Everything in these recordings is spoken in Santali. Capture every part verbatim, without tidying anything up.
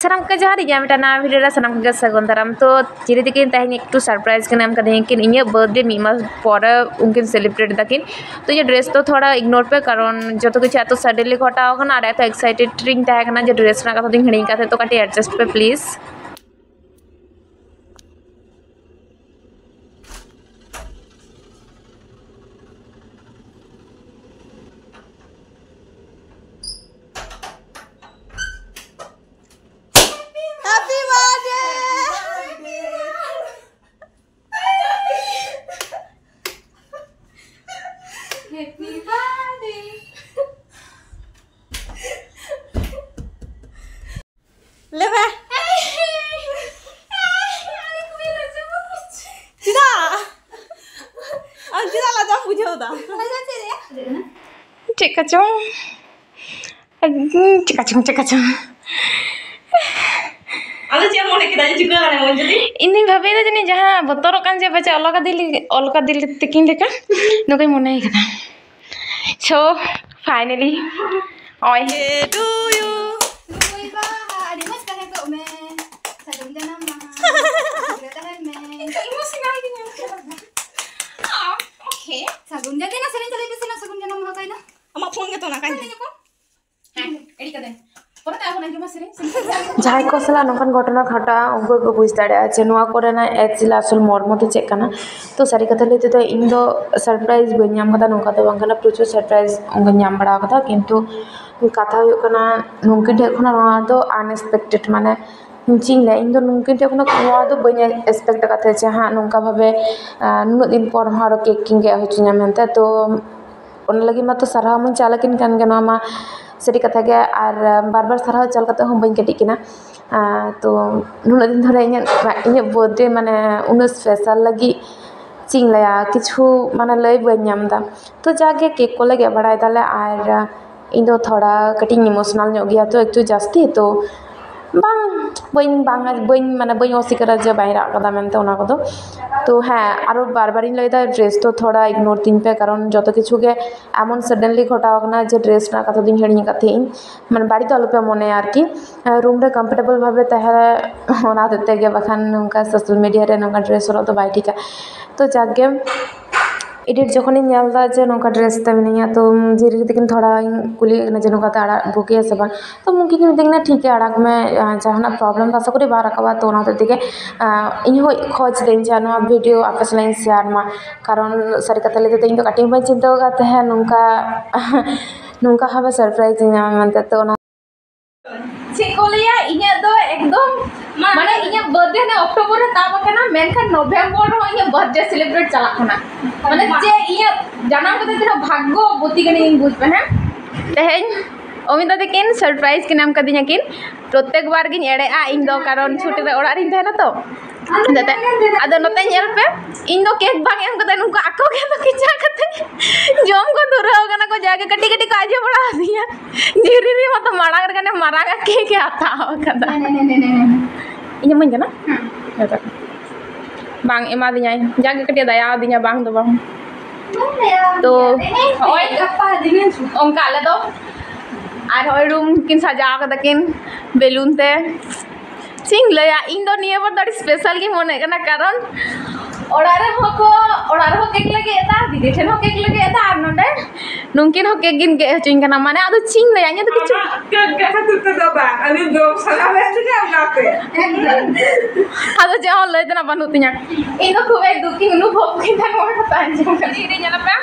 ᱥᱟᱱᱟᱢ ᱠᱚᱜᱮ ᱡᱚᱦᱟᱨ, ᱤᱧᱟᱹᱜ ᱢᱤᱫᱴᱟᱝ ᱱᱟᱣᱟ ᱵᱷᱤᱰᱤᱭᱳ ᱨᱮ ᱥᱟᱱᱟᱢ ᱠᱚᱜᱮ ᱥᱟᱹᱜᱩᱱ ᱫᱟᱨᱟᱢ᱾ ᱛᱚ ᱪᱤᱞᱤ ᱛᱟᱹᱠᱤᱱ ᱛᱮᱦᱮᱧ ᱮᱠᱴᱩ ᱥᱟᱨᱯᱨᱟᱭᱤᱡᱽ ᱠᱤᱱ ᱮᱢ ᱠᱟᱫᱤᱧᱟ ᱠᱤᱱ, ᱤᱧᱟᱹᱜ ᱵᱟᱨᱛᱷᱰᱮ ᱢᱤᱫ ᱢᱟᱥ ᱯᱚᱨᱮ ᱩᱱᱠᱤᱱ ᱥᱮᱞᱤᱵᱨᱮᱴ ᱫᱟᱠᱤᱱ᱾ ᱛᱚ ᱤᱧᱟᱹᱜ ᱰᱨᱮᱥ ᱫᱚ ᱛᱷᱚᱲᱟ ᱤᱜᱱᱳᱨ ᱯᱮ, ᱠᱟᱨᱚᱱ ᱡᱚᱛᱚ ᱠᱤᱪᱷᱩ ᱮᱛᱚ ᱥᱟᱰᱮᱱᱞᱤ ᱜᱷᱚᱴᱟᱣ ᱠᱟᱱᱟ ᱟᱨ ᱮᱛᱚ ᱮᱠᱥᱟᱭᱴᱮᱰ ᱨᱤᱧ ᱛᱟᱦᱮᱸ ᱠᱟᱱᱟ ᱡᱮ ᱰᱨᱮᱥ ᱨᱮᱱᱟᱜ ᱠᱟᱛᱷᱟ ᱫᱚᱧ ᱦᱤᱲᱤᱧ ᱠᱟᱫ ᱛᱟᱦᱮᱸᱫ᱾ ᱛᱚ ᱠᱟᱹᱴᱤᱡ ᱮᱰᱡᱟᱥᱴ ᱯᱮ ᱯᱞᱤᱡᱽ᱾ ᱞᱟᱹᱭ ᱢᱮ᱾ ᱪᱮᱫᱟᱜ? ᱟᱢ ᱪᱮᱫᱟᱜ ᱞᱟᱡᱟᱣ ᱵᱩᱡᱷᱟᱹᱣ ᱫᱟ? ᱪᱮᱫ ᱠᱚᱪᱚᱝ, ᱪᱮᱫ ᱠᱚᱪᱚᱝ, ᱪᱮᱫ ᱠᱚᱪᱚᱝ᱾ ᱟᱫᱚ ᱪᱮᱫ ᱮᱢ ᱢᱚᱱᱮ ᱠᱮᱫᱟ ᱡᱮ ᱪᱤᱠᱟᱹ ᱠᱟᱱᱟ ᱢᱚᱱᱡᱩᱨᱤ? ᱤᱧ ᱫᱩᱧ ᱵᱷᱟᱵᱤᱭᱮᱫᱟ ᱡᱟᱹᱱᱤᱡ ᱡᱟᱦᱟᱸ ᱵᱚᱛᱚᱨᱚᱜ ᱠᱟᱱ ᱡᱮ ᱯᱟᱪᱮ ᱚᱞᱠᱟ ᱫᱤᱞᱤ, ᱚᱞᱠᱟ ᱫᱤᱞᱤ ᱛᱤᱠᱤᱱ ᱞᱮᱠᱟ, ᱱᱚᱝᱠᱟᱧ ᱢᱚᱱᱮ ᱠᱟᱫᱟ᱾ So finally, ᱱᱚᱜᱼᱚᱭ᱾ ᱦᱟᱹᱯᱤ ᱵᱟᱨᱛᱷᱰᱮ ᱴᱩ ᱭᱩ᱾ ᱨᱩᱭ ᱵᱟᱦᱟ, ᱟᱹᱰᱤ ᱢᱚᱡᱽ ᱛᱟᱦᱮᱸ ᱠᱚᱜ ᱢᱮ᱾ ᱥᱟᱹᱜᱩᱱ ᱡᱟᱱᱟᱢ ᱢᱟᱦᱟ᱾ ᱥᱩᱠ ᱨᱮ ᱛᱟᱦᱮᱱ ᱢᱮ᱾ ᱤᱢᱳᱥᱚᱱᱟᱞ ᱜᱤᱧ ᱧᱮᱞ ᱠᱮᱫᱟ᱾ ᱳᱠᱮ᱾ ᱥᱟᱹᱜᱩᱱ ᱡᱟᱱᱟᱢ, ᱥᱮᱨᱮᱧ ᱪᱟᱹᱞᱩᱭ ᱯᱮᱥᱮ ᱱᱟ, ᱥᱟᱹᱜᱩᱱ ᱡᱟᱱᱟᱢ ᱢᱟᱦᱟ ᱠᱟᱭ ᱫᱚ᱾ ᱟᱢᱟᱜ ᱯᱷᱳᱱ ᱜᱮᱛᱚ ᱚᱱᱟ ᱠᱟᱭ ᱫᱚ᱾ ᱥᱮᱨᱮᱧ ᱟᱠᱚ᱾ ᱦᱮᱸ, ᱮᱰᱤᱴ ᱠᱟᱛᱮ᱾ ᱯᱚᱨᱮᱛᱮ ᱟᱨᱦᱚᱸ ᱟᱸᱡᱚᱢᱟ ᱥᱮᱨᱮᱧ, ᱥᱮᱨᱮᱧ᱾ ᱡᱟᱦᱟᱸᱭ ᱠᱚ ᱥᱟᱞᱟᱜ ᱱᱚᱝᱠᱟᱱ ᱜᱷᱚᱴᱚᱱᱟ ᱜᱷᱟᱴᱟᱜᱼᱟ, ᱩᱱᱠᱩ ᱜᱮᱠᱚ ᱵᱩᱡᱽ ᱫᱟᱲᱮᱭᱟᱜᱼᱟ ᱡᱮ ᱱᱚᱣᱟ ᱠᱚᱨᱮᱱᱟᱜ actually ᱟᱥᱚᱞ ᱢᱚᱨᱢᱚ ᱫᱚ ᱪᱮᱫ ᱠᱟᱱᱟ᱾ ᱛᱚ ᱥᱟᱹᱨᱤ ᱠᱟᱛᱷᱟ ᱞᱟᱹᱭ ᱛᱮᱫᱚ ᱤᱧ ᱫᱚ ᱥᱟᱨᱯᱨᱟᱭᱤᱡᱽ ᱵᱟᱹᱧ ᱧᱟᱢ ᱠᱟᱫᱟ, ᱱᱚᱝᱠᱟ ᱫᱚ ᱵᱟᱝ ᱠᱟᱱᱟ, ᱯᱨᱚᱪᱩᱨ ᱥᱟᱨᱯᱨᱟᱭᱤᱡᱽ ᱚᱱᱠᱟᱧ ᱧᱟᱢ ᱵᱟᱲᱟ ᱠᱟᱫᱟ, ᱠᱤᱱᱛᱩ ᱠᱟᱛᱷᱟ ᱦᱩᱭᱩᱜ ᱠᱟᱱᱟ ᱱᱩᱝᱠᱤᱱ ᱴᱷᱮᱱ ᱠᱷᱚᱱᱟᱜ ᱱᱚᱣᱟ ᱫᱚ unexpected, ᱢᱟᱱᱮ ᱪᱮᱫ ᱤᱧ ᱞᱟᱹᱭᱟ, ᱤᱧ ᱫᱚ ᱱᱩᱝᱠᱤᱱ ᱴᱷᱮᱱ ᱠᱷᱚᱱᱟᱜ ᱱᱚᱣᱟ ᱫᱚ ᱵᱟᱹᱧ expect ᱟᱠᱟᱫ ᱛᱟᱦᱮᱸᱫ ᱡᱮ ᱦᱟᱸᱜ ᱱᱚᱝᱠᱟ ᱵᱷᱟᱵᱮ, ᱟᱸ, ᱱᱩᱱᱟᱹᱜ ᱫᱤᱱ ᱯᱚᱨ ᱦᱚᱸ ᱟᱨᱚ ᱠᱮᱠ ᱠᱤᱱ ᱜᱮᱫ ᱦᱚᱪᱚᱧᱟ ᱢᱮᱱᱛᱮ᱾ ᱛᱚ ᱚᱱᱟ ᱞᱟᱹᱜᱤᱫ ᱢᱟᱛᱚ ᱥᱟᱨᱦᱟᱣ ᱢᱟᱧ ᱪᱟᱞ ᱟᱹᱠᱤᱱ ᱠᱟᱱ ᱜᱮ, ᱱᱚᱣᱟ ᱢᱟ ᱥᱟᱹᱨᱤ ᱠᱟᱛᱷᱟ ᱜᱮ, ᱟᱨ ᱵᱟᱨ ᱵᱟᱨ ᱥᱟᱨᱦᱟᱣ ᱪᱟᱞ ᱠᱟᱛᱮ ᱦᱚᱸ ᱵᱟᱹᱧ ᱠᱟᱹᱴᱤᱡ ᱠᱟᱱᱟ᱾ ᱟᱨ ᱛᱚ ᱱᱩᱱᱟᱹᱜ ᱫᱤᱱ ᱫᱷᱚᱨᱮ ᱤᱧᱟᱹᱜ, ᱤᱧᱟᱹᱜ ᱵᱟᱨᱛᱷᱰᱮ ᱢᱟᱱᱮ ᱩᱱᱟᱹᱜ ᱥᱯᱮᱥᱟᱞ ᱞᱟᱹᱜᱤᱫ ᱪᱮᱫ ᱤᱧ ᱞᱟᱹᱭᱟ, ᱠᱤᱪᱷᱩ ᱢᱟᱱᱮ ᱞᱟᱹᱭ ᱵᱟᱹᱧ ᱧᱟᱢ ᱮᱫᱟ᱾ ᱛᱚ ᱡᱟᱜᱮ ᱠᱮᱠ ᱠᱚᱞᱮ ᱜᱮᱫ ᱵᱟᱲᱟᱭ ᱫᱟᱞᱮ, ᱟᱨ ᱤᱧ ᱫᱚ ᱛᱷᱚᱲᱟ ᱠᱟᱹᱴᱤᱡ ᱤᱧ ᱤᱢᱳᱥᱚᱱᱟᱞ ᱧᱚᱜ ᱜᱮᱭᱟ ᱛᱚ ᱮᱠᱴᱩ ᱡᱟᱹᱥᱛᱤ, ᱛᱚ ᱵᱟᱝ, ᱵᱟᱹᱧ, ᱵᱟᱝ, ᱵᱟᱹᱧ, ᱢᱟᱱᱮ ᱵᱟᱹᱧ ᱚᱥᱤᱠᱟᱹᱨᱟ ᱡᱮ ᱵᱟᱹᱧ ᱨᱟᱜ ᱠᱟᱫᱟ ᱢᱮᱱᱛᱮ ᱚᱱᱟ ᱠᱚᱫᱚ᱾ ᱛᱚ ᱦᱮᱸ, ᱟᱨᱚ ᱵᱟᱨ ᱵᱟᱨᱤᱧ ᱞᱟᱹᱭᱫᱟ, ᱰᱨᱮᱥ ᱫᱚ ᱛᱷᱚᱲᱟ ᱤᱜᱱᱳᱨ ᱛᱤᱧ ᱯᱮ, ᱠᱟᱨᱚᱱ ᱡᱚᱛᱚ ᱠᱤᱪᱷᱩ ᱜᱮ ᱮᱢᱚᱱ ᱥᱟᱰᱮᱱᱞᱤ ᱜᱷᱚᱴᱟᱣ ᱠᱟᱱᱟ ᱡᱮ ᱰᱨᱮᱥ ᱨᱮᱱᱟᱜ ᱠᱟᱛᱷᱟ ᱫᱚᱧ ᱦᱤᱲᱤᱧ ᱟᱠᱟᱫ ᱛᱟᱦᱮᱸᱫ ᱤᱧ᱾ ᱢᱟᱱᱮ ᱵᱟᱹᱲᱤᱡ ᱫᱚ ᱟᱞᱚᱯᱮ ᱢᱚᱱᱮᱭᱟ ᱟᱨᱠᱤ᱾ ᱨᱩᱢ ᱨᱮ ᱠᱚᱢᱯᱷᱚᱨᱴᱮᱵᱚᱞ ᱵᱷᱟᱵᱮ ᱛᱟᱦᱮᱸ, ᱚᱱᱟ ᱦᱚᱛᱮᱡ ᱛᱮᱜᱮ, ᱵᱟᱠᱷᱟᱱ ᱱᱚᱝᱠᱟ ᱥᱳᱥᱟᱞ ᱢᱤᱰᱤᱭᱟ ᱨᱮ ᱱᱚᱝᱠᱟ ᱰᱨᱮᱥ ᱦᱚᱨᱚᱜ ᱫᱚ ᱵᱟᱭ ᱴᱷᱤᱠᱟ᱾ ᱛᱚ ᱡᱟᱠ ᱜᱮ, ᱮᱰᱤᱴ ᱡᱚᱠᱷᱚᱱᱤᱧ ᱧᱮᱞ ᱮᱫᱟ ᱡᱮ ᱱᱚᱝᱠᱟ ᱰᱨᱮᱥ ᱛᱮ ᱢᱤᱱᱟᱹᱧᱟ, ᱛᱚ ᱡᱤᱨᱤ ᱛᱟᱹᱠᱤᱱ ᱛᱷᱚᱲᱟᱧ ᱠᱩᱞᱤᱭᱮᱫ ᱠᱤᱱᱟ ᱡᱮ ᱱᱚᱝᱠᱟᱛᱮ ᱟᱲᱟᱜ ᱵᱩᱜᱤᱭᱟ ᱥᱮ ᱵᱟᱝ᱾ ᱛᱚ ᱩᱱᱠᱤᱱ ᱠᱤᱱ ᱢᱤᱛᱟᱹᱧ ᱠᱟᱱᱟ, "ᱴᱷᱤᱠ ᱜᱮᱭᱟ, ᱟᱲᱟᱜᱽ ᱢᱮ, ᱟᱨ ᱡᱟᱦᱟᱱᱟᱜ ᱯᱨᱚᱵᱞᱮᱢ ᱫᱚ ᱟᱥᱟ ᱠᱚᱨᱮ ᱵᱟᱝ ᱨᱟᱠᱟᱵᱟ᱾" ᱛᱚ ᱚᱱᱟ ᱦᱚᱛᱮᱡ ᱛᱮᱜᱮ, ᱟᱨ ᱤᱧ ᱦᱚᱸ ᱠᱷᱚᱡᱽ ᱫᱟᱹᱧ ᱡᱮ ᱱᱚᱣᱟ ᱵᱷᱤᱰᱤᱭᱳ ᱟᱯᱮ ᱥᱟᱞᱟᱜ ᱤᱧ ᱥᱮᱭᱟᱨ ᱢᱟ, ᱠᱟᱨᱚᱱ ᱥᱟᱹᱨᱤ ᱠᱟᱛᱷᱟ ᱞᱟᱹᱭ ᱛᱮᱫᱚ ᱤᱧ ᱫᱚ ᱠᱟᱹᱴᱤᱡ ᱦᱚᱸ ᱵᱟᱹᱧ ᱪᱤᱱᱛᱟᱹ ᱟᱠᱟᱫ ᱛᱟᱦᱮᱸᱫ ᱱᱚᱝᱠᱟ ᱱᱚᱝᱠᱟ ᱦᱚᱸ ᱥᱟᱨᱯᱨᱟᱭᱤᱡᱽ ᱤᱧ ᱧᱟᱢᱟ ᱢᱮᱱᱛᱮ᱾ ᱛᱚ ᱚᱱᱟ ᱪᱮᱫ ᱠᱚ ᱞᱟᱹᱭᱟ, ᱤᱧᱟᱹᱜ ᱫᱚ ᱮᱠᱫᱚᱢ, ᱢᱟᱱᱮ, ᱤᱧᱟᱹᱜ ᱵᱟᱨᱛᱷᱰᱮ ᱦᱟᱱᱮ ᱚᱠᱴᱳᱵᱚᱨ ᱨᱮ ᱛᱟᱵ ᱟᱠᱟᱱᱟ, ᱢᱮᱱᱠᱷᱟᱱ ᱱᱚᱵᱷᱮᱢᱵᱚᱨ ᱨᱮᱦᱚᱸ ᱤᱧᱟᱹᱜ ᱵᱟᱨᱛᱷᱰᱮ ᱥᱮᱞᱤᱵᱨᱮᱴ ᱪᱟᱞᱟᱜ ᱠᱟᱱᱟ᱾ ᱢᱟᱱᱮ ᱪᱮᱫ, ᱤᱧᱟᱹᱜ ᱡᱟᱱᱟᱢ ᱠᱟᱛᱮ ᱛᱤᱱᱟᱹᱜ ᱵᱷᱟᱜᱽᱜᱚᱵᱚᱛᱤ ᱠᱟᱹᱱᱟᱹᱧ, ᱵᱩᱡᱽ ᱯᱮ᱾ ᱦᱮᱸ, ᱛᱮᱦᱮᱧ ᱚᱢᱤᱛᱟ ᱛᱟᱹᱠᱤᱱ ᱥᱟᱨᱯᱨᱟᱭᱤᱡᱽ ᱠᱤᱱ ᱮᱢ ᱠᱟᱫᱤᱧᱟ ᱠᱤᱱ᱾ ᱯᱨᱚᱛᱛᱮᱠ ᱵᱟᱨ ᱜᱤᱧ ᱮᱲᱮᱜᱼᱟ ᱤᱧ ᱫᱚ, ᱠᱟᱨᱚᱱ ᱪᱷᱩᱴᱤ ᱨᱮ ᱚᱲᱟᱜ ᱨᱤᱧ ᱛᱟᱦᱮᱱᱟ ᱛᱚ᱾ ᱟᱫᱚ ᱱᱚᱛᱮ ᱧᱮᱞ ᱯᱮ, ᱤᱧ ᱫᱚ ᱠᱮᱠ ᱵᱟᱝ ᱮᱢ ᱠᱟᱛᱮ ᱱᱩᱠᱩ ᱟᱠᱚ ᱜᱮ ᱫᱚ ᱠᱮᱪᱟ ᱠᱟᱛᱮ ᱡᱚᱢ ᱠᱚ ᱫᱷᱩᱨᱟᱹᱣ ᱠᱟᱱᱟ ᱠᱚ, ᱡᱟᱜᱮ ᱠᱟᱹᱴᱤᱡ ᱠᱟᱹᱴᱤᱡ ᱠᱚ ᱟᱡᱚ ᱵᱟᱲᱟ ᱟᱹᱫᱤᱧᱟ᱾ ᱡᱤᱨᱤ ᱨᱤ ᱢᱟᱛᱚ ᱢᱟᱲᱟᱝ ᱨᱮ ᱜᱟᱱᱮ ᱢᱟᱨᱟᱝ ᱟᱜ ᱠᱮᱠ ᱮ ᱦᱟᱛᱟᱣ ᱠᱟᱫᱟ᱾ ᱤᱧ ᱮᱢᱟᱹᱧ ᱠᱟᱱᱟ? ᱦᱮᱸ᱾ ᱵᱟᱝ ᱮᱢᱟᱫᱤᱧᱟᱭ, ᱡᱟᱜᱮ ᱠᱟᱹᱴᱤᱡ ᱫᱟᱭᱟ ᱟᱹᱫᱤᱧᱟ, ᱵᱟᱝ ᱫᱚ ᱵᱟᱝ᱾ ᱛᱚ, ᱦᱚᱸᱜᱼᱚᱭ ᱚᱱᱠᱟ ᱟᱞᱮ ᱫᱚ᱾ ᱟᱨ ᱦᱚᱸᱜᱼᱚᱭ ᱨᱩᱢ ᱠᱤᱱ ᱥᱟᱡᱟᱣ ᱠᱟᱫᱟ ᱠᱤᱱ ᱵᱮᱞᱩᱱ ᱛᱮ᱾ ᱪᱮᱫ ᱤᱧ ᱞᱟᱹᱭᱟ, ᱤᱧ ᱫᱚ ᱱᱤᱭᱟᱹ ᱵᱟᱨ ᱫᱚ ᱟᱹᱰᱤ ᱥᱯᱮᱥᱟᱞ ᱜᱤᱧ ᱢᱚᱱᱮᱜ ᱠᱟᱱᱟ, ᱠᱟᱨᱚᱱ ᱚᱲᱟᱜ ᱨᱮᱦᱚᱸ ᱠᱚ, ᱚᱲᱟᱜ ᱨᱮᱦᱚᱸ ᱠᱮᱠ ᱞᱮ ᱜᱮᱫ ᱮᱫᱟ, ᱫᱤᱫᱤ ᱴᱷᱮᱱ ᱦᱚᱸ ᱠᱮᱠ ᱞᱮ ᱜᱮᱫ ᱮᱫᱟ, ᱟᱨ ᱱᱚᱰᱮ ᱱᱩᱝᱠᱤᱱ ᱦᱚᱸ ᱠᱮᱠ ᱠᱤᱱ ᱜᱮᱫ ᱦᱚᱪᱚᱧ ᱠᱟᱱᱟ᱾ ᱢᱟᱱᱮ ᱟᱫᱚ ᱪᱮᱫ ᱤᱧ ᱞᱟᱹᱭᱟ, ᱤᱧᱟᱹᱜ ᱫᱚ ᱠᱤᱪᱷᱩ ᱟᱢᱟᱜ ᱠᱮᱠ ᱜᱮᱫ ᱠᱷᱟᱹᱛᱤᱨ ᱛᱮᱫᱚ ᱵᱟᱝ, ᱟᱹᱞᱤᱧ ᱡᱚᱢ ᱥᱟᱱᱟ ᱞᱮᱫ ᱞᱤᱧᱟ ᱚᱱᱟᱛᱮ᱾ ᱟᱫᱚ ᱪᱮᱫ ᱦᱚᱸ ᱞᱟᱹᱭ ᱛᱮᱱᱟᱜ ᱵᱟᱹᱱᱩᱜ ᱛᱤᱧᱟ᱾ ᱤᱧ ᱫᱚ ᱠᱷᱩᱵ ᱮᱠ ᱫᱩᱠᱷᱤᱧ ᱚᱱᱩᱵᱷᱚᱵ ᱠᱮᱫᱟ ᱱᱚᱣᱟ ᱠᱟᱛᱷᱟ ᱟᱸᱡᱚᱢ ᱠᱟᱛᱮ᱾ ᱧᱮᱞ ᱯᱮ,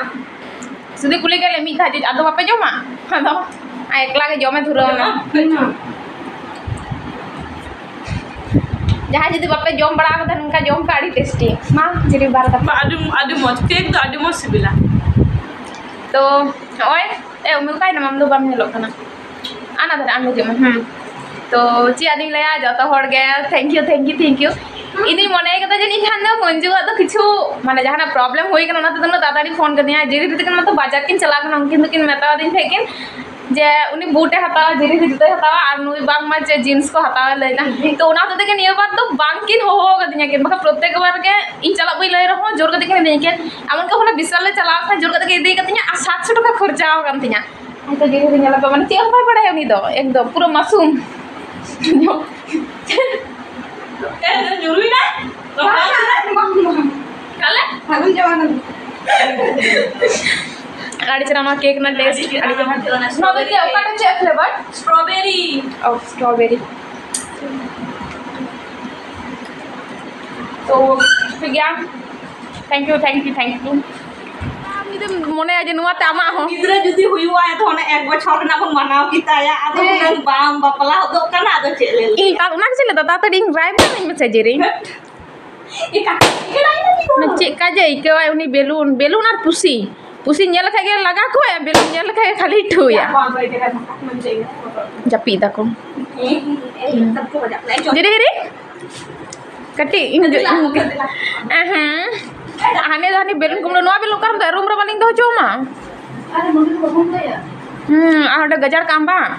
ᱥᱩᱫᱷᱩ ᱠᱩᱞᱤ ᱠᱮᱫ ᱞᱮ ᱢᱤᱫ ᱫᱷᱟᱣ ᱡᱮ, "ᱟᱫᱚ ᱵᱟᱯᱮ ᱡᱚᱢᱟ?" ᱟᱫᱚ ᱟᱡ ᱮᱠᱞᱟ ᱜᱮ ᱡᱚᱢᱮ ᱫᱷᱩᱨᱟᱹᱣ ᱮᱱᱟ᱾ ᱡᱟᱦᱟᱸᱭ ᱡᱩᱫᱤ ᱵᱟᱯᱮ ᱡᱚᱢ ᱵᱟᱲᱟ ᱟᱠᱟᱫᱟ, ᱱᱚᱝᱠᱟ ᱡᱚᱢ ᱯᱮ, ᱟᱹᱰᱤ ᱴᱮᱥᱴᱤ᱾ ᱢᱟ, ᱡᱤᱨᱤ ᱵᱟᱨ ᱠᱟᱛᱷᱟ᱾ ᱟᱹᱰᱤ, ᱟᱹᱰᱤ ᱢᱚᱡᱽ, ᱠᱮᱠ ᱫᱚ ᱟᱹᱰᱤ ᱢᱚᱡᱽ ᱥᱤᱵᱤᱞᱟ᱾ ᱛᱚ ᱱᱚᱜᱼᱚᱭ, ᱮ, ᱩᱢᱩᱞ ᱠᱟᱭ ᱱᱟᱢ, ᱟᱢ ᱫᱚ ᱵᱟᱢ ᱧᱮᱞᱚᱜ ᱠᱟᱱᱟ᱾ ᱟᱱᱟ ᱫᱷᱟᱨᱮ, ᱟᱢ ᱦᱤᱡᱩᱜ ᱢᱮ᱾ ᱦᱩᱸ᱾ ᱛᱚ ᱪᱮᱫ ᱟᱫᱚᱧ ᱞᱟᱹᱭᱟ, ᱡᱚᱛᱚ ᱦᱚᱲ ᱜᱮ thank you, thank you, thank you᱾ ᱤᱧ ᱫᱩᱧ ᱢᱚᱱᱮ ᱠᱟᱫᱟ ᱡᱟᱹᱱᱤᱡ ᱠᱷᱟᱱ ᱫᱚ ᱢᱚᱧᱡᱩᱣᱟᱜ ᱫᱚ ᱠᱤᱪᱷᱩ, ᱢᱟᱱᱮ, ᱡᱟᱦᱟᱱᱟᱜ ᱯᱨᱚᱵᱞᱮᱢ ᱦᱩᱭ ᱠᱟᱱᱟ, ᱚᱱᱟᱛᱮ ᱩᱱᱟᱹᱜ ᱛᱟᱲᱟᱛᱟᱲᱤ ᱯᱷᱳᱱ ᱠᱟᱫᱤᱧᱟ᱾ ᱡᱤᱨᱤ ᱫᱤᱫᱤ ᱛᱟᱹᱠᱤᱱ ᱢᱟᱛᱚ ᱵᱟᱡᱟᱨ ᱠᱤᱱ ᱪᱟᱞᱟᱣ ᱠᱟᱱᱟ, ᱩᱱᱠᱤᱱ ᱫᱚᱠᱤᱱ ᱢᱮᱛᱟᱣᱟᱫᱤᱧ ᱛᱟᱦᱮᱸᱫ ᱠᱤᱱ ᱡᱮ ᱩᱱᱤ ᱵᱩᱴ ᱮ ᱦᱟᱛᱟᱣᱟ, ᱡᱤᱨᱤ ᱨᱮ ᱡᱩᱛᱟᱹᱭ ᱦᱟᱛᱟᱣᱟ, ᱟᱨ ᱱᱩᱭ ᱵᱟᱝᱢᱟ ᱪᱮᱫ ᱡᱤᱱᱥ ᱠᱚ ᱦᱟᱛᱟᱣᱟ ᱞᱟᱹᱭᱫᱟ᱾ ᱛᱚ ᱚᱱᱟ ᱦᱚᱛᱮᱡ ᱛᱮᱜᱮ ᱱᱤᱭᱟᱹ ᱵᱟᱨ ᱫᱚ ᱵᱟᱝ ᱠᱤᱱ ᱦᱚᱦᱚ ᱟᱠᱟᱫᱤᱧᱟ ᱠᱤᱱ, ᱵᱟᱠᱷᱟᱱ ᱯᱨᱚᱛᱛᱮᱠ ᱵᱟᱨ ᱜᱮ ᱤᱧ ᱪᱟᱞᱟᱜ ᱵᱟᱹᱧ ᱞᱟᱹᱭ ᱨᱮᱦᱚᱸ ᱡᱳᱨ ᱠᱟᱛᱮ ᱠᱤᱱ ᱤᱫᱤᱭᱤᱧ ᱠᱟᱱ᱾ ᱮᱢᱚᱱ ᱠᱤ ᱦᱚᱞᱟ ᱵᱤᱥᱟᱞ ᱞᱮ ᱪᱟᱞᱟᱣ ᱠᱟᱱᱟ, ᱡᱳᱨ ᱠᱟᱛᱮ ᱠᱤᱱ ᱤᱫᱤ ᱠᱟᱫᱤᱧᱟ ᱟᱨ ᱥᱟᱛᱥᱚ ᱴᱟᱠᱟ ᱠᱷᱚᱨᱪᱟ ᱟᱠᱟᱱ ᱛᱤᱧᱟ᱾ ᱦᱮᱸ ᱛᱚ, ᱡᱤᱨᱤ ᱨᱮ ᱧᱮᱞ ᱟᱯᱮ, ᱢᱟᱱᱮ ᱪᱮᱫ ᱦᱚᱸ ᱵᱟᱭ ᱵᱟᱲᱟᱭᱟ ᱩᱱᱤ ᱫᱚ, ᱮᱠᱫᱚᱢ ᱯᱩᱨᱟᱹ ᱢᱟᱥᱩᱢ᱾ ᱮ, ᱧᱩᱨᱩᱭᱱᱟ? ᱛᱟᱦᱞᱮ? ᱯᱷᱟᱹᱜᱩᱱ ᱡᱟᱢᱟ ᱫᱚ᱾ ᱟᱹᱰᱤ ᱪᱮᱦᱨᱟ ᱱᱚᱣᱟ ᱠᱮᱠ ᱨᱮᱱᱟᱜ ᱴᱮᱥᱴ, ᱟᱹᱰᱤ ᱪᱮᱦᱨᱟ᱾ ᱱᱚᱣᱟ ᱫᱚ ᱪᱮᱫ, ᱚᱠᱟᱴᱟᱜ ᱪᱮᱫ ᱯᱷᱞᱮᱵᱟᱨ? ᱥᱴᱨᱚᱵᱮᱨᱤ᱾ ᱚ, ᱥᱴᱨᱚᱵᱮᱨᱤ᱾ ᱛᱚ, ᱴᱷᱤᱠ ᱜᱮᱭᱟ, thank you, thank you, thank you. ᱟᱢ ᱡᱩᱫᱤᱢ ᱢᱚᱱᱮᱭᱟ ᱡᱮ ᱱᱚᱣᱟᱛᱮ ᱟᱢᱟᱜ ᱦᱚᱸ ᱜᱤᱫᱽᱨᱟᱹ ᱡᱩᱫᱤ ᱦᱩᱭᱩᱜᱼᱟ, ᱮᱱᱛᱮ ᱚᱱᱮ ᱮᱠ ᱵᱚᱪᱷᱚᱨ ᱨᱮᱱᱟᱜ ᱵᱚᱱ ᱢᱟᱱᱟᱣ ᱠᱮᱫ ᱛᱟᱭᱟ, ᱟᱫᱚ ᱦᱮᱸ᱾ ᱦᱩᱱᱟᱹᱝ ᱵᱟᱢ ᱵᱟᱯᱞᱟ ᱦᱚᱫᱚᱜ ᱠᱟᱱᱟ, ᱟᱫᱚ ᱪᱮᱫ ᱞᱮ ᱞᱟᱹᱭᱟ? ᱤᱧ ᱛᱟ-, ᱚᱱᱟ ᱜᱮᱥᱮ ᱞᱟᱹᱭᱫᱟ, ᱛᱟᱲᱟᱛᱟᱲᱤ ᱤᱧ ᱨᱟᱭᱵᱟᱨ ᱤᱧ ᱢᱮᱥᱮ ᱡᱮᱨᱤᱧ᱾ ᱮ, ᱠᱟᱛᱷᱟ ᱪᱮᱫ ᱮ ᱞᱟᱹᱭ ᱫᱟ? ᱢᱟᱱᱮ ᱪᱮᱫ ᱠᱟ ᱡᱮ ᱟᱹᱭᱠᱟᱹᱣᱟᱭ ᱩᱱᱤ ᱵᱮᱞᱩᱱ, ᱵᱮᱞᱩᱱ ᱟᱨ ᱯᱩᱥᱤ, ᱯᱩᱥᱤ ᱧᱮᱞ ᱞᱮᱠᱷᱟᱡ ᱜᱮ ᱞᱟᱜᱟ ᱠᱚᱣᱟᱭ, ᱟᱨ ᱵᱮᱞᱩᱱ ᱧᱮᱞ ᱞᱮᱠᱷᱟᱡ ᱜᱮ ᱠᱷᱟᱹᱞᱤ ᱴᱷᱩᱭᱟ᱾ ᱡᱟᱹᱯᱤᱫ ᱫᱟᱠᱚ᱾ ᱡᱮᱨᱤ, ᱡᱮᱨᱤ? ᱠᱟᱹᱴᱤᱡ ᱤᱧ ᱡᱚ-, ᱤᱧ ᱜᱮ-, ᱮᱦᱮᱸ᱾ ᱦᱟᱱᱮ ᱫᱚ ᱦᱟᱱᱮ ᱵᱮᱞᱩᱱ ᱠᱚ, ᱱᱚᱣᱟ ᱵᱮᱞᱩᱱ ᱚᱠᱟᱨᱮᱢ ᱫᱚᱦᱚᱭᱟ? ᱨᱩᱢ ᱨᱮ ᱵᱟᱹᱞᱤᱧ ᱫᱚᱦᱚ ᱦᱚᱪᱚ ᱟᱢᱟ᱾ ᱦᱩᱸ, ᱟᱨ ᱚᱸᱰᱮ ᱜᱟᱡᱟᱲ ᱠᱟᱜ ᱟᱢ ᱵᱟᱝ?